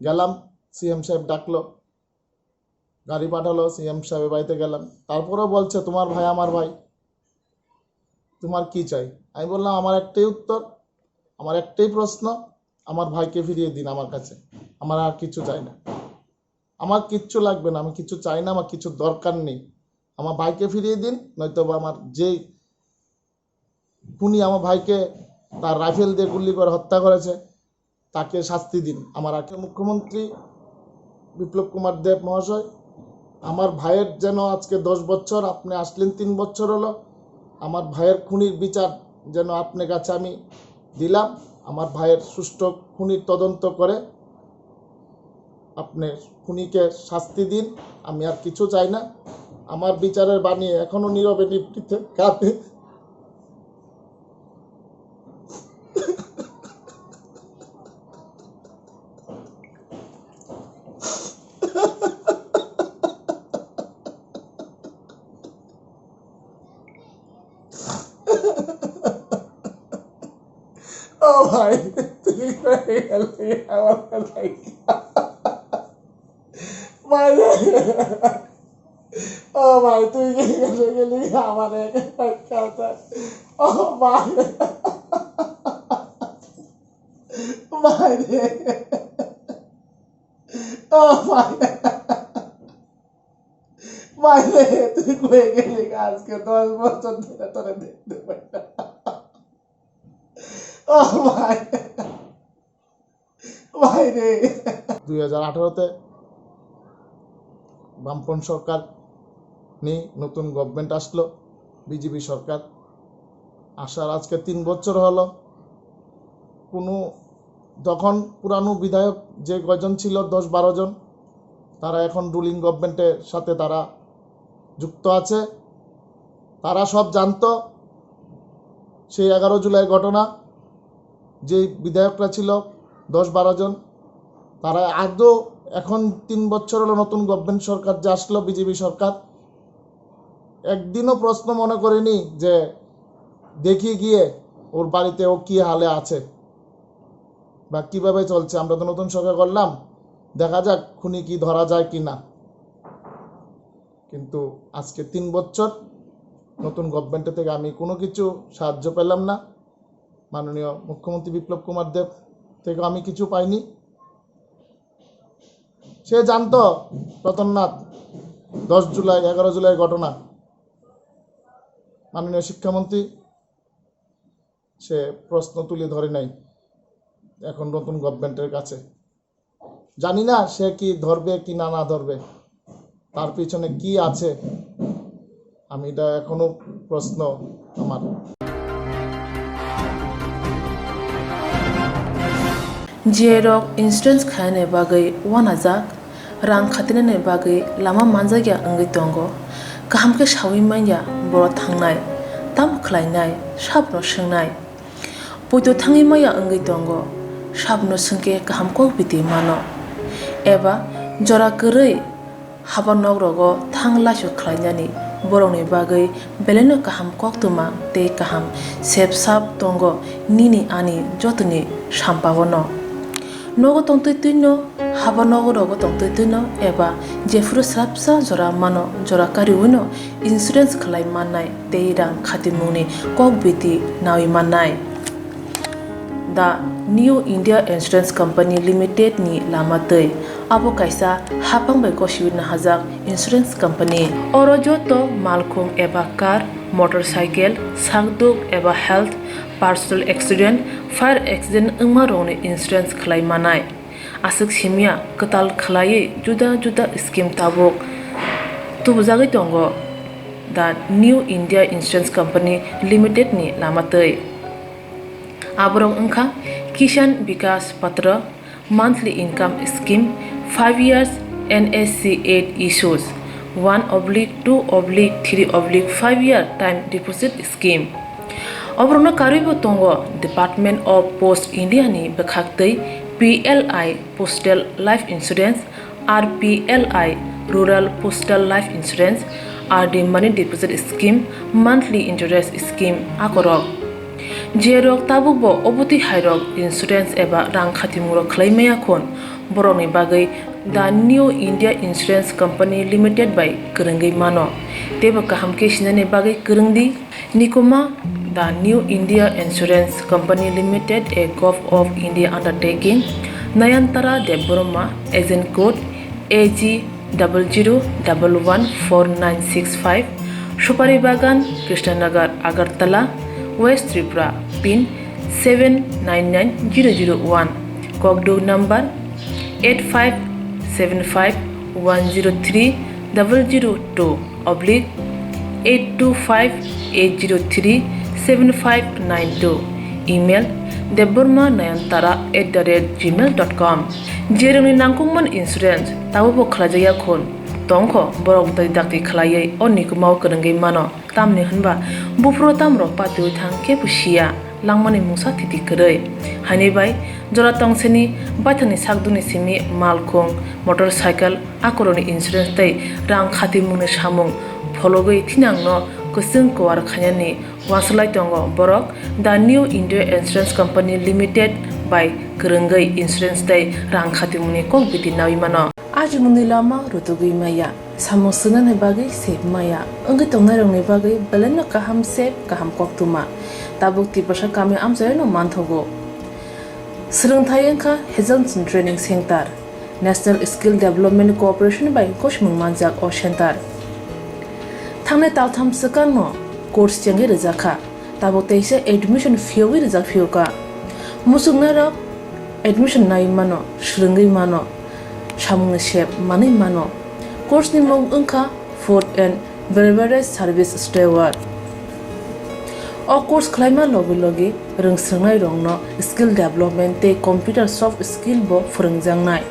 গেলাম, সিএম সাহেব ডাকলো, গাড়ি পাঠালো, সিএম সাহেবের বাড়িতে গেলাম। তারপরেও বলছে, "তোমার ভাই আমার ভাই, তোমার কি চাই?" আমি বললাম, "আমার একটাই উত্তর, আমার একটাই প্রশ্ন, আমার ভাইকে ফিরিয়ে দিন আমার কাছে, আমার আর কিছু চাই না, আমার কিচ্ছু লাগবে না, আমি কিছু চাই না, আমার কিছু দরকার নেই, আমার ভাইকে ফিরিয়ে দিন, নয়তো বা আমার যেই খুনি আমার ভাইকে তার রাইফেল দিয়ে গুলি করে হত্যা করেছে, তাকে শাস্তি দিন।" আমার আগে মুখ্যমন্ত্রী বিপ্লব কুমার দেব মহাশয় আমার ভাইয়ের যেন আজকে দশ বছর, আপনি আসলেন তিন বছর হলো, আমার ভাইয়ের খুনির বিচার যেন আপনার কাছে আমি দিলাম। আমার ভাইয়ের সুষ্ঠু খুনির তদন্ত করে আপনি খুনিকে শাস্তি দিন। আমি আর কিছু চাই না। আমার বিচারের বাণী এখনো নীরবে নিভৃতে কাঁপে। ও ভাই, তুই কোথায় গেলি? আমার কোথায় গেলি? ভাই রে। ও ভাই, তুই কি করে গেলি? আমার এক কথা। ও ভাই। ভাই রে। ও ভাই। ভাই রে, তুই কই গেলি? আজকে দশ বছর ধরে তোরে দেখতে পাই না। ও ভাই, ভাই রে। দুই হাজার আঠারোতে বামপন্থী সরকার নেই, নতুন গভর্নমেন্ট আসলো, বিজেপি সরকার। আসার আজকে তিন বছর হলো। কোনো তখন পুরানো বিধায়ক যে কয়জন ছিল, দশ বারো জন, তারা এখন রুলিং গভর্নমেন্টের সাথে তারা যুক্ত আছে। তারা সব জানতো সেই এগারো জুলাই ঘটনা, যে বিধায়করা ছিল দশ বারো জন, তারা আদৌ, এখন তিন বছর হলো নতুন গভর্নমেন্ট সরকার যে আসলো, বিজেপি সরকার, একদিনও প্রশ্ন মনে করেনি যে দেখি গিয়ে ওর বাড়িতে ও কি হালে আছে বা কিভাবে চলছে। আমরা তো নতুন সরকার করলাম, দেখা যাক খুনি কি ধরা যায় কি না। কিন্তু আজকে তিন বছর নতুন গভর্নমেন্ট থেকে আমি কোনো কিছু সাহায্য পেলাম না। মাননীয় মুখ্যমন্ত্রী বিপ্লব কুমার দেব থেকে আমি কিছু পাইনি। সে জানতো রতননাথ দশ জুলাই, এগারো জুলাই ঘটনা, মাননীয় শিক্ষামন্ত্রী, সে প্রশ্ন তুলে ধরে নাই এখন নতুন গভর্নমেন্টের কাছে। জানি না সে কি ধরবে কি না না ধরবে, তার পিছনে কি আছে, আমি এটা এখনো প্রশ্ন আমার। Jiyai rok insurance khainani bagwi uanajak, rang khatinani bagwi lama manjakya wngwi tongo. Kaham khe saui manya boro thangnai, tamo khlainai, sabono swngnai. Poito thangwi maya wngwi tongo, sabono swngkhe kaham kok biti mano. Eba jora kwrwi haba nok rogo thang laisu khlainani borokni bagwi belaino kaham koktwma tei kaham sep sap tongo nini ani jotoni sampao no. Nogo tongtwi twino, haba nogo rogo tongtwi twino eba jephuru swrapsa jora mano jora kariwino insurance khlai mannai tei rang khatimungni kok biti nawi mannai. The New India Insurance Company Limited ni lama twi. Abo kaisa haphang bai gosiwi nahajak insurance company. Oro joto malkhung eba car, motorcycle, sakduk eba health, personal accident, fire accident wngma rokni insurance khlai manai. Aswk simya kwtal khlaiwi juda juda scheme tabuk tubujagwi tongo the New India Insurance Company Limited ni lama twi. Aborok wngkha Kisan Vikas Patra, monthly income scheme, five years N S C eight issues, one oblique two oblique three oblique five year time deposit scheme. Oborokno karwibo tongo Department of Post India ni bwkhaktwi P L I Postal Life Insurance, R P L I Rural Postal Life Insurance, R D Money Deposit Scheme, Monthly Interest Scheme akorok. Jerok tabukbo obotwi hairok insurance eba rang khatimung rok khlai maya khun, borokni bagwi The New India Insurance Company Limited bai kwrwngwi mano. Teibo kaham khe sinani bagwi kwrwng di. Nikuma, The New India Insurance Company Limited, a Gov of India undertaking, Nayantara Debbarma, agent code A G double zero double one four nine six five, Supari Bagan, Krishnanagar, Agartala, West Tripura, pin seven nine nine zero zero one, kokduk number eight five seven five one zero three double zero two oblique eight two five eight zero three seven five nine two. Email debbarma nayantara at the rate gmail dot com. Jerwngni nangkukmani insurance tabukbo khlaijakya khun tongkho, borok dai dakti khlaiwi o nikumao kwrwngwi mano. Tamni hwnba buphuru tamrok patiwi thang kebo siya, langmani mungsa thiti kwrwi. Haini bai jora tongseni baithangni sakduni simi malkhung, motorcycle, akorokni insurance tei rang khatimungni samung phologwi thinangno kwchwng kuar khainani uansuk lai tongo borok. The New India Insurance Company Limited bai kwrwngwi insurance tei rang khatimungni kok biti naui mano. Ajimungni lama rutugwi maya, samung swngnani bagwi sep maya, wngwi tongnairokni bagwi belaino kaham sep, kaham koktwma. Tabuk Tiprasa kami amchaino manthogo. Swrwngthai wngkha Hazelson Training Center, National Skill Development Corporation bai gosimung manjak o center. Thangnai taltham swkangno course chengwi rwjakha, tabuk teisa admission phiyogwi rwjak phiyokha. Muchungnairok admission nai mano, swrwngwi mano, samungni sep manwi mano. Course ni mung wngkha Food and Beverage Service Steward. O course khlaima logi logi rwngswrwngnairokno skill development tei computer soft skill bo phwrwngjaknai.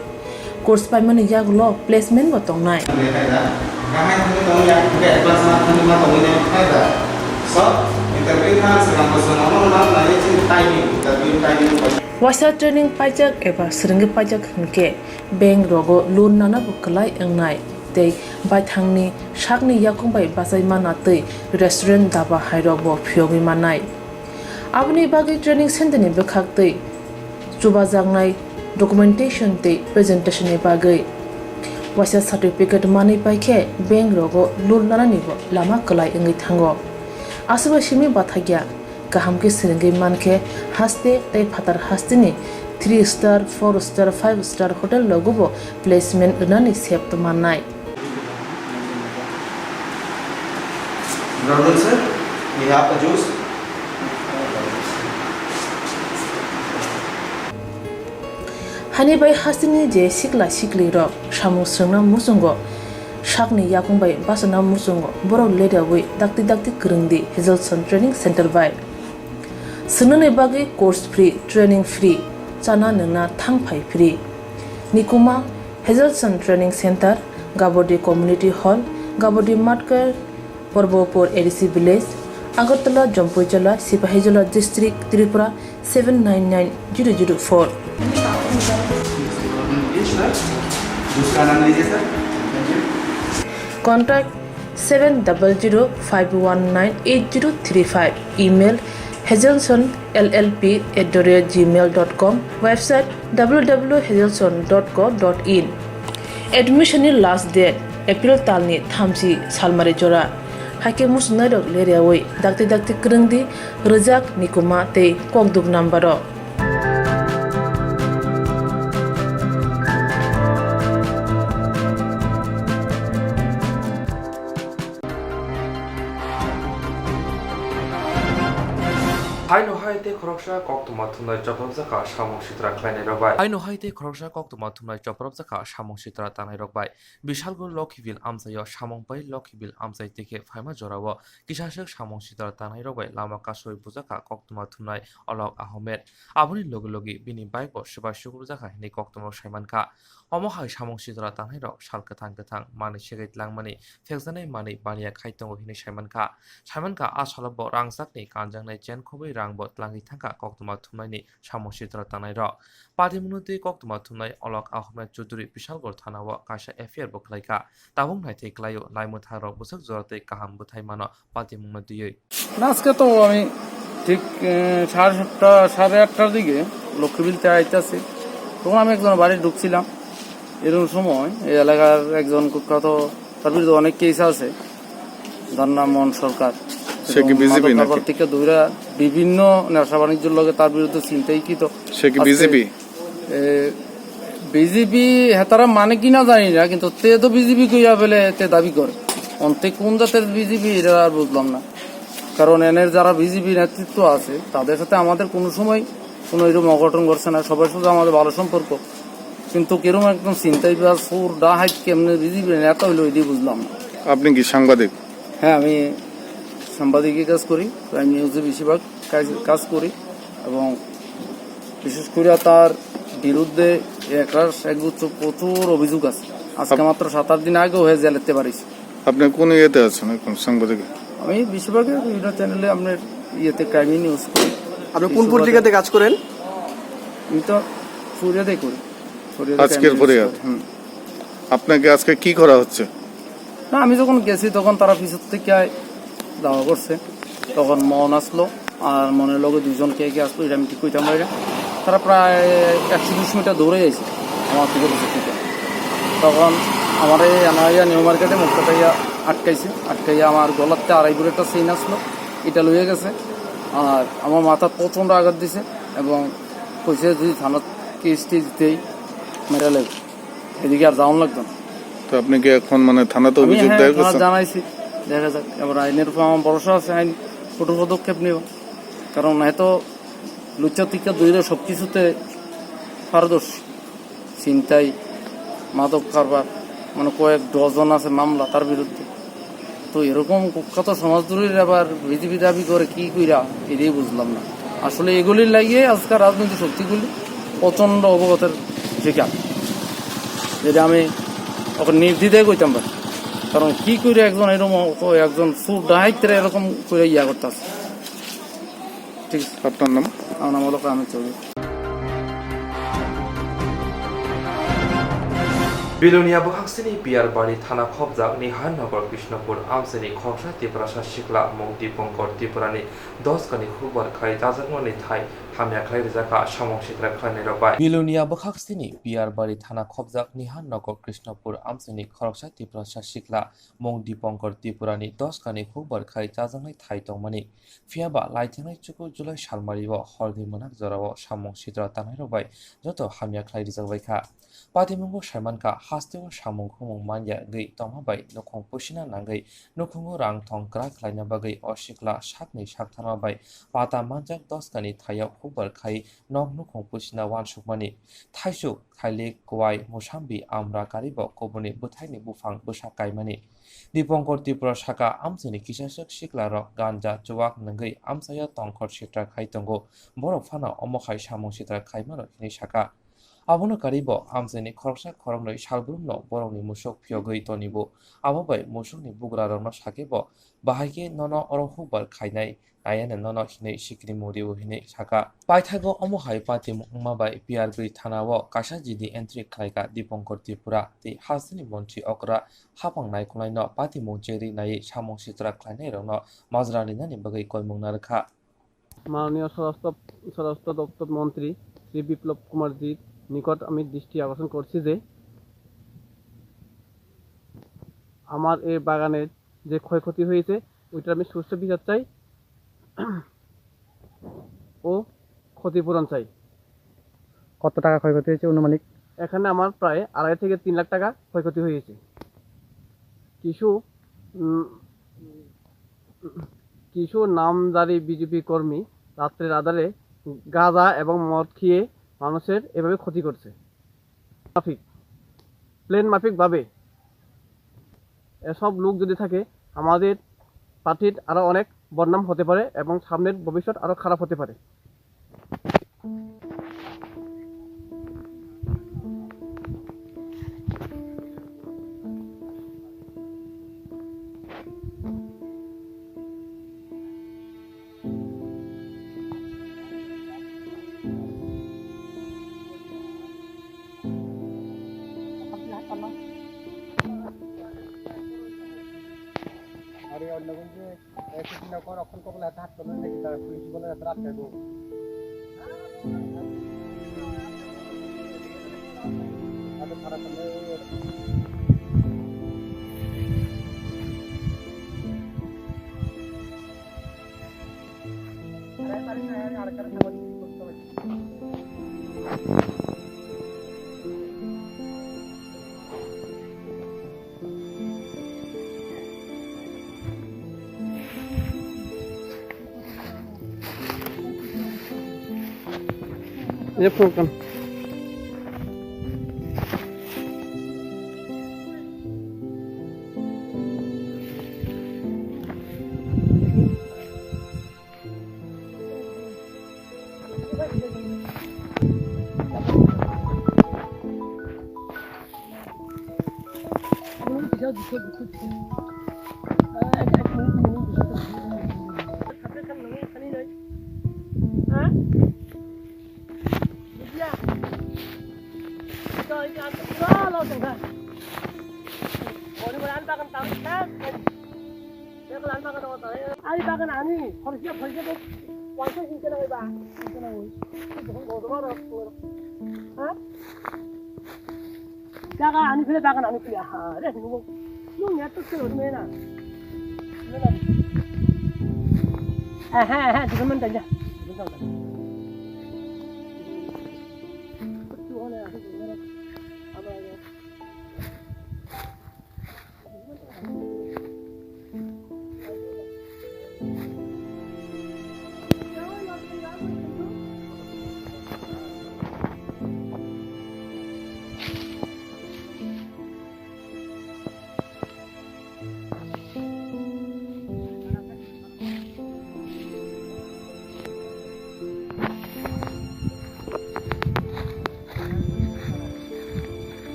Course paimani yagulo placement bo tongnai. Waisa training paijak eba swrwngwi paijak hwnkhe bank rogo loan nana bo kwlai wngnai tei baithangni sakni yakung bai bachai mana tei restaurant daba hairok bo phiyogwi mannai. Aboni bagwi training center ni bwkhak tei chubajaknai documentation tei presentation ni bagwi waisa certificate manwi paikhe bank rogo loan nanani bo lama kwlai wngwi thango. Aswk bai simi bathakya kaham khe swrwngwi mankhe haste tei phatar hasteni three star, four star, five star hotel rogo bo placement rwnani sep mannai. Brother sir, we have a juice. Hani bai hasteni je sikla sikli rok samung swrwngna muchungo sakni yakung bai bachana muchungo borok ledawi dakti dakti kwrwngdi Hazelson Training Center bai. Swngnani bagwi course free, training free, chana nwngna thang phai free. Nikuma Hazelson Training Center, Gabodi Community Hall, Gabodi Matkar, Porbopur A D C Village, Agartala, Jampuijala, Sipahijola District, Tripura seven nine nine zero zero four. Contact seven double zero five one nine eight zero three five. Email hazelson L L P at the rate gmail dot com. Website w w w hazelson dot co dot in. Admission ni last date April talni thamchi salmari jora. Haikhe muchungnairok leryawi dakti dakti kwrwngdi rwjak nikuma tei kokduk number o. Haino hai tei khoroksa koktwma thumnai chopropjakha samung sitra khlainairok bai. Haino hai tei khoroksa koktwma thumnai chopropjakha samung sitra tangnairok bai. Bishalgarh Lokhibil amchaio samung pai Lokhibil amchai tei khe phaima jorao kisaswk samung sitra tangnairok bai lama kasui bujakha koktwma thumnai Alok Ahmed. Aboni logi logi bini bike bo swbai sukrubjakha hinwi koktwmarok saimankha. Omo hai samung sitra tangnairok sal kwthang kwthang manwi segwi tlangmani phekjaknai manwi baniya khai tongo hinwi saimankha. Saimankha, a salo bo rangchakni kanjaknai chen khobwi rang bo tlangwi thangkha koktwma thumnaini samung sitra tangnairok. Patimungno twi koktwma thumnai Alok Ahmed Chaudhuri Bishalgarh thanao kaisa F I R bo khlaikha. Tabuk naithai khlaio, laimwthangrok bwswk jora tei kaham bwthai mano patimungno twiwi. না, আজকে তো আমি ঠিক, এ, সাড়ে সাতটা, সাড়ে আটটার দিকে লক্ষ্মীবিলতে আইতাছি। তখন আমি একজনের বাড়ি ঢুকছিলাম। এরকম সময় এই এলাকার একজন কুখ্যাত, তার বিরুদ্ধে অনেক কেস আছে, তার নাম মন সরকার। সে কি এবং বি জে পি মাদক নাকি? কারবার থেকে ধইরা বিভিন্ন নেশা বাণিজ্যর লগে তার বিরুদ্ধে চিন্তাই কি তো সে কি আজকে বি জে পি? এ, বি জে পি হেতারা মানে কি না জানি না, কিন্তু তে তো বি জে পি কইয়া ফেলে তে দাবি করে। অন্তে কোন জাতের বি জে পি এটা আর বুঝলাম না। কারণ এনের যারা বি জে পি নেতৃত্ব আছে, তাদের সাথে আমাদের কোনো সময় কোনো এরকম অঘটন ঘটছে না, সবার সাথে আমাদের ভালো সম্পর্ক। কিন্তু কিরকম একজন ছিনতাইবাজ, চোর, ডাকাত কেমনে বিধি বিধান এত হইলো, এটি বুঝলাম না। আপনি কি সাংবাদিক? হ্যাঁ, আমি সাংবাদিকের কাজ করি, ক্রাইম নিউজে বেশিরভাগ কাজ, কাজ করি। এবং বিশেষ করে তার বিরুদ্ধে একটা একগুচ্ছ প্রচুর অভিযোগ আছে। আজকে আপ- মাত্র সাত আট দিন আগেও হয়ে জেলেতে পারিস। আপনি কোন ইয়েতে আছেন এখন সাংবাদিক? আমি বেশিরভাগই বিভিন্ন চ্যানেলে আপনার ইয়েতে ক্রাইম নিউজ করি। আপনি কোন বেশিরভাগই পত্রিকাতে কাজ করেন? আমি তো ফরিয়াদে করি। ফরিয়াদে আজকের ক্রাইম নিউজ ফরিয়াদ? করি। হুম। আপনাকে আজকে কি করা হচ্ছে? না, আমি যখন গেছি তখন তারা পিছন থেকে দাওয়া করছে, তখন মন আসলো, আর মনের লগে দুজন কে কে আসলো, এটা আমি ঠিক কইতাম পারি না। তারা প্রায় একশো দুশো মিটার দৌড়ে আইছে আমার থেকে পিছন থেকে। তখন আমার এই আনাইয়া নিউ মার্কেটে মুখটা আটকাইছে, আটকাইয়া আমার গলাতে আড়াই ভরি একটা চেইন আসলো, এটা লইয়া গেছে। আর আমার মাথাত প্রচণ্ড আঘাত দিছে এবং কইছে যদি থানাত কেস টেস দিতেই মেরে লেবে, এদিকে আর যাওয়ান লাগতো না। তো আপনি কি এখন মানে থানাতে আমি, অভিযোগ হ্যাঁ, দায়ের থানাত করছেন? জানাইছি, দেখা যাক। এবার আইনের উপর আমার ভরসা আছে, আইন কঠোর পদক্ষেপ নেব। কারণ এত লুচ্চা তিক্কা দইরা সব কিছুতে পারদর্শী। ছিনতাই, মাদক কারবার, মানে কয়েক ডজন আছে মামলা তার বিরুদ্ধে। তো এরকম কুখ্যাত সমাজদ্রোহীর আবার বিজেপি দাবি করে কি কইরা, এটাই বুঝলাম না। আসলে এগুলির লাগিয়ে আজকাল রাজনৈতিক শক্তিগুলি প্রচণ্ড অবগতের শিকার, যেটা আমি ওকে নির্দ্বিধায় কইতাম পারি। কারণ কি কইরা একজন এরকম, একজন চোর ডাকাইতরা এরকম করে ইয়া করতেছে। ঠিক আছে। আপনার নাম? আমার নাম হলো কামিল Chowdhury. Bilonia bwkhaksini Piyarbari thana khopjak Niharnagar Krishnapur amchaini khoroksa Tiprasa sikla mung Dipankar Tripurani dos kani hukbar khai chajakmani thai hamya khlai rijak kha samung sitra khlainairok bai. Bilonia bwkhaksini Piyarbari thana khopjak Niharnagar Krishnapur amchaini khoroksa Tiprasa sikla mung Dipankar Tripurani dos kani hukbar khai chajaknai thai tongmani. Phiya ba laithangnai chukur July salmari o horni mwnak jora o samung sitra tangnairok bai joto hamya khlai rijak bai kha. Patimungo saiman kha, hasteo samung khumung manya gwi tongma bai nukhung pusina nangwi nukhungo rang thong kwrak khlaina bagwi o sikla sakni saktharma bai pata manjak dos kani thai o hukbar khai nok nukhung pusina uansukmani. Thaichuk, thailik, kwai, musambi, amra karibo kubuni bwthaini buphang bwsa kaimani. Dipankar Tripura saka, amchaini kisaswk siklarok ganja chuwak nungwi amchaio tongkhor sitra khai tongo. Borok phano omo hai samung sitra khaimano hinwi saka. Abono karibo amchaini khoroksa khoroknwi salbrumno borokni musuk phiyogwi tonibo. Abo bai musukni bugrarokno sakebo, bahai khe nono oro hukbar khainai, ayano nono hinwi sikiri murio hinwi saka. Paithago omo hai patimung wngma bai P R B thana o kaisa G D entry khlaikha Dipankar Tripura tei hasteni montri okra hapang naikolnaino patimung cheri naiwi samung sitra khlainairokno majra rinani bagwi koimung narwkha. মাননীয় স্বরাষ্ট্র, স্বরাষ্ট্র দপ্তর মন্ত্রী শ্রী বিপ্লব কুমার জির নিকট আমি দৃষ্টি আকর্ষণ করছি যে আমার এই বাগানের যে ক্ষয়ক্ষতি হয়েছে, ওইটার আমি সুষ্ঠু বিচার চাই ও ক্ষতিপূরণ চাই। কত টাকা ক্ষয়ক্ষতি হয়েছে অনুমানিক? এখানে আমার প্রায় আড়াই থেকে তিন লাখ টাকা ক্ষয়ক্ষতি হয়েছে। কিছু, উম, কিছু নামধারী বিজেপি কর্মী রাত্রের আধারে গাঁজা এবং মদ খেয়ে মানুষের এভাবে ক্ষতি করছে। মাফিক, প্ল্যান মাফিকভাবে এসব লোক যদি থাকে, আমাদের পার্টির আরও অনেক বদনাম হতে পারে এবং সামনের ভবিষ্যৎ আরও খারাপ হতে পারে। আরে অন্য কোন যে একশো দিন পর অক্ষণ কপালে হাতে হাত করবেন নাকি তারা পুলিশ বলে রাতে রাত খাইবো। আরে খারাপ হলে Ini program. Ani bagan ani, khoroksa khoroksa bo waisa singkhe nangwi ba, singkhe nangwi. Ha? Jaga ani phile bagan ani phile ha re, nung, nung ya tuk tuk me na. Eh, eh, eh, dikon man danja.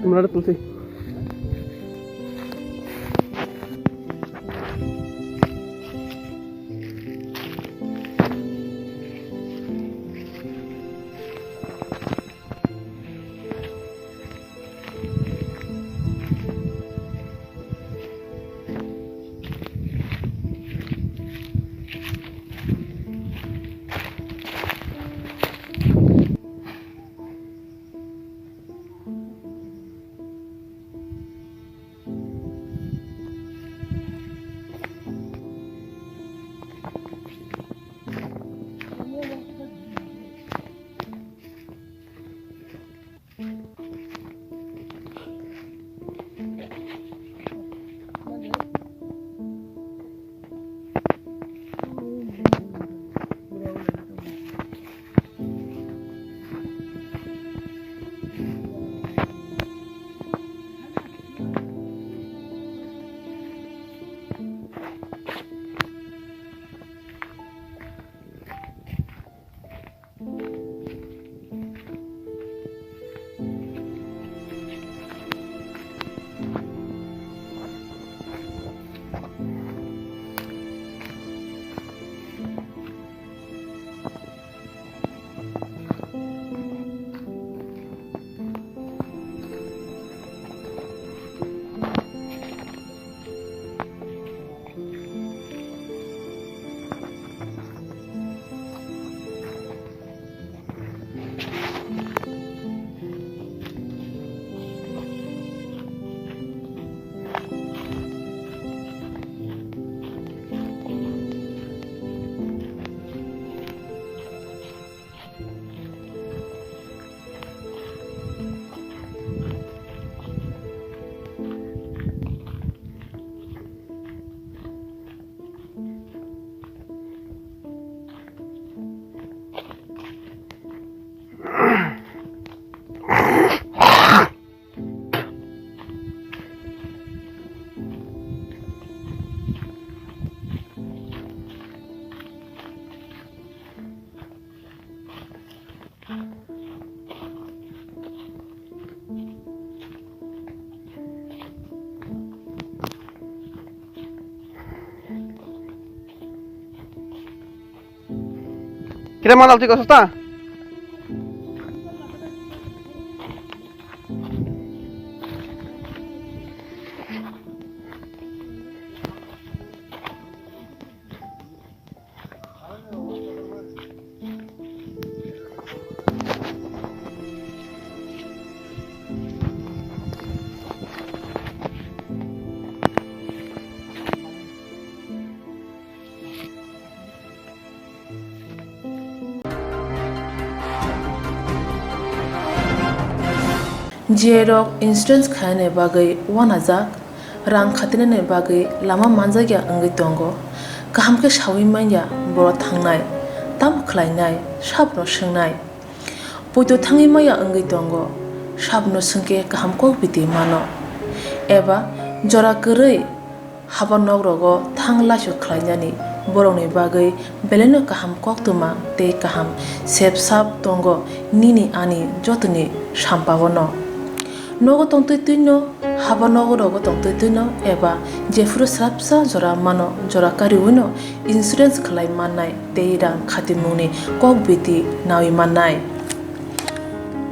Mura tulsi. Kira mana tiko sesta? J rok insurance khainani bagwi uanajak, rang khatinani bagwi lama manjakya wngwi tongo. Kaham khe saui manya borok thangnai, tamo khlainai, sabono swngnai. Poito thangwi maya wngwi tongo, sabono swngkhe kaham kok biti mano. Eba jora kwrwi Haba nogrogo thang laisuk khlainani borokni bagwi belaino kaham koktwma tei kaham sep sap tongo nini ani jotoni sampao no. Nogo tongtwi twino, haba nogo rogo tongtwi twino eba jephuru swrapsa jora mano, jora kariwino insurance khlai mannai tei rang khatimungni kok biti nawi mannai.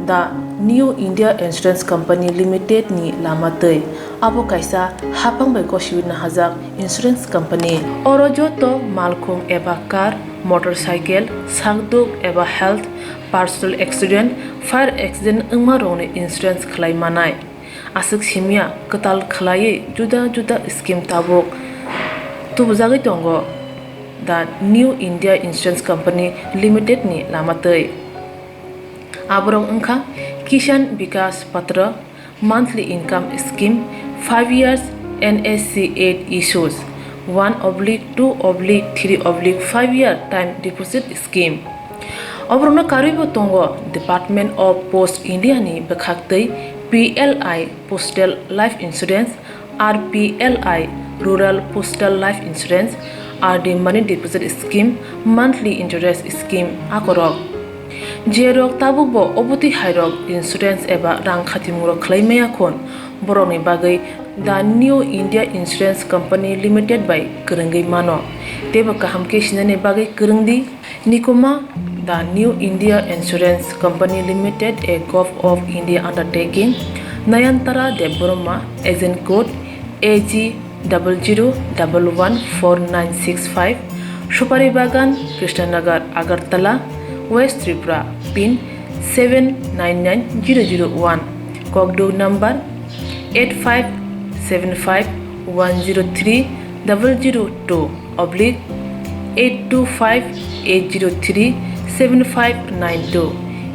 The New India Insurance Company Limited ni lama twi. Abo kaisa haphang bai gosiwi nahajak insurance company. Oro joto malkhung eba car, motorcycle, sakduk eba health, personal accident, fire accident wngma rokni insurance khlai manai. Aswk simya kwtal khlaiwi juda juda scheme tabuk tubujagwi tongo the New India Insurance Company Limited ni lama twi. Aborok wngkha Kisan Vikas Patra, monthly income scheme, five years N S C eight issues, one oblique two oblique three oblique five year time deposit scheme. Oborokno karwibo tongo Department of Post India ni bwkhaktwi P L I Postal Life Insurance, R P L I Rural Postal Life Insurance, R D Money Deposit Scheme, Monthly Interest Scheme akorok. Jerok tabukbo obotwi hairok insurance eba rang khatimungrok khlai maya khun, borokni bagwi the New India Insurance Company Limited bai kwrwngwi mano. Teibo kaham khe sinani bagwi kwrwng di. Nikuma, the New India Insurance Company Limited, a Govt of India undertaking, Nayantara Debbarma, agent code A G double zero double one four nine six five, Supari Bagan, Krishnanagar, Agartala, West Tripura, pin seven nine nine zero zero one, Kokduk number eight five seven five one zero three double zero two oblique eight two five eight zero three seven five nine two,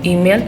email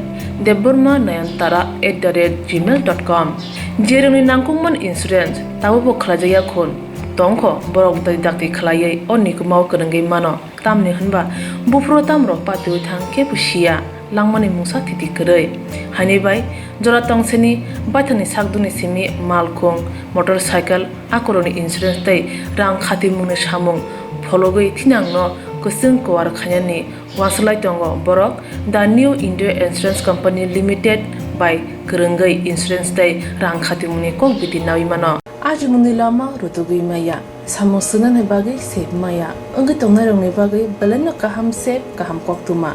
debbarma nayantara at the rate gmail dot com. Jerokni nangkukmani insurance tabukbo khlaijakya khun tongkho, borok tei dakti khlaiwi o nikumao kwrwngwi mano. Tamni hwnba buphuru tamrok patiwi thang kebo siya, langmani mungsa thiti kwrwi. Haini bai jora tongseni baithangni sakdukni simi malkhung, motorcycle, akorokni insurance tei rang khatimungni samung phologwi thinangno kwchwng kuar khainani uansuk lai tongo borok the New India Insurance Company Limited bai kwrwngwi insurance tei rang khatimungni kok biti nawi mano. Ajimungni lama rutugwi maya, samung swngnani bagwi sep maya, wngwi tongnairokni bagwi belaino kaham sep, kaham koktwma.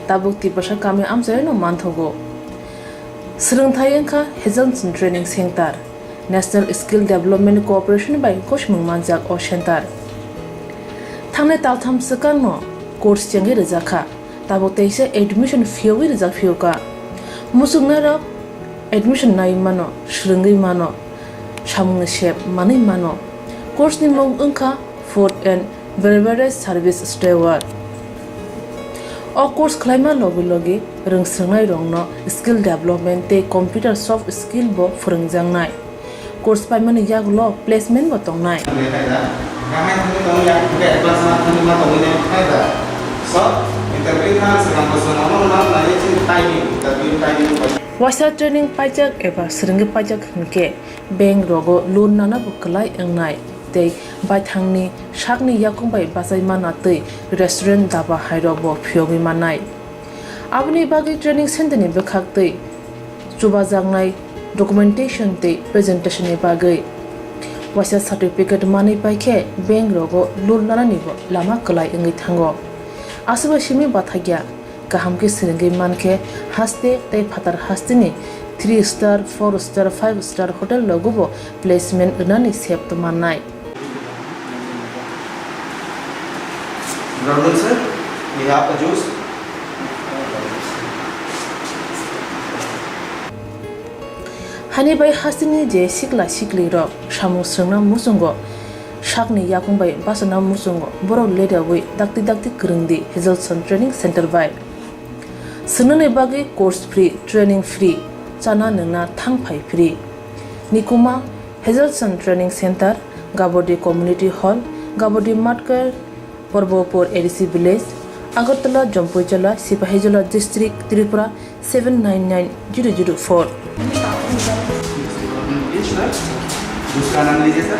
Tabuk Tiprasa kami amchaino manthogo. Swrwngthai wngkha Hazelson Training Center, National Skill Development Corporation bai gosimung manjak o center. Thangnai taltham swkangno course chengwi rwjakha. Tabuk teisa admission phiyogwi rijak phiyokha. Muchungnairok admission naiwi mano, swrwngwi mano, samungni sep manwi mano. Course ni mung wngkha Food and Beverage Service Steward. O course khlaima logi logi rwngswrwngnairokno skill development tei computer soft skill bo phwrwngjaknai. Course paimani yagulo placement bo tongnai. Waisa training paijak eba swrwngwi paijak hinkhe bank rogo loan nana bo kwlai wngnai tei baithangni sakni yakung bai bachai mana twi restaurant, daba hairok bo phiyogwi mannai. Aboni bagwi training center ni bwkhak twi chubajaknai documentation tei presentation ni bagwi waisa certificate manwi paikhe bank rogo loan nanani bo lama kwlai wngwi thango. Aswkbai simi bathakya kaham khe swrwngwi mankhe haste tei phatar hasteni three star, four star, five star hotel rogo bo placement rwnani sep tongmannai. Good afternoon, sir. We have a juice. Hani bai hasteni je sikla sikli rok samung swrwngna muchungo sakni yakung bai bachana muchungo borok ledawi dakti dakti kwrwngdi Hazelson Training Center bai. Swngnani bagwi course free, training free, chana nwngna thang phai free. Nikuma Hazelson Training Center, Gabodi Community Hall, Gabodi Matkar, Porbopur A D C Village, Agartala, Jampuijala, Sipahijola District, Tripura seven nine nine zero zero four. दूसरा नाम लीजिए sir.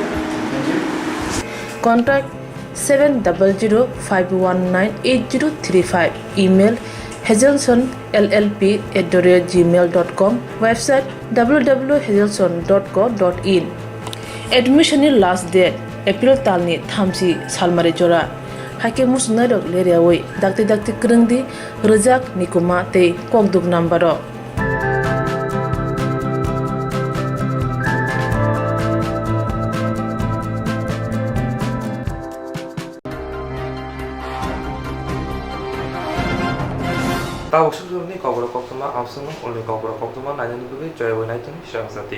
Thank you. Contact seven double zero five one nine eight zero three five. Email hazelson L L P at the rate gmail dot com. Website w w w hazelson dot co dot in. Admission ni last date April talni thamchi salmari jora. Haikhe muchungnairok leriawi dakti dakti kwrwngdi rwjak nikuma tei kokduk number o. Tabuk sukjorni kokborok koktwma, abswkno ulni kokborok koktwma nainani bagwi joyabo naitong swrang jati.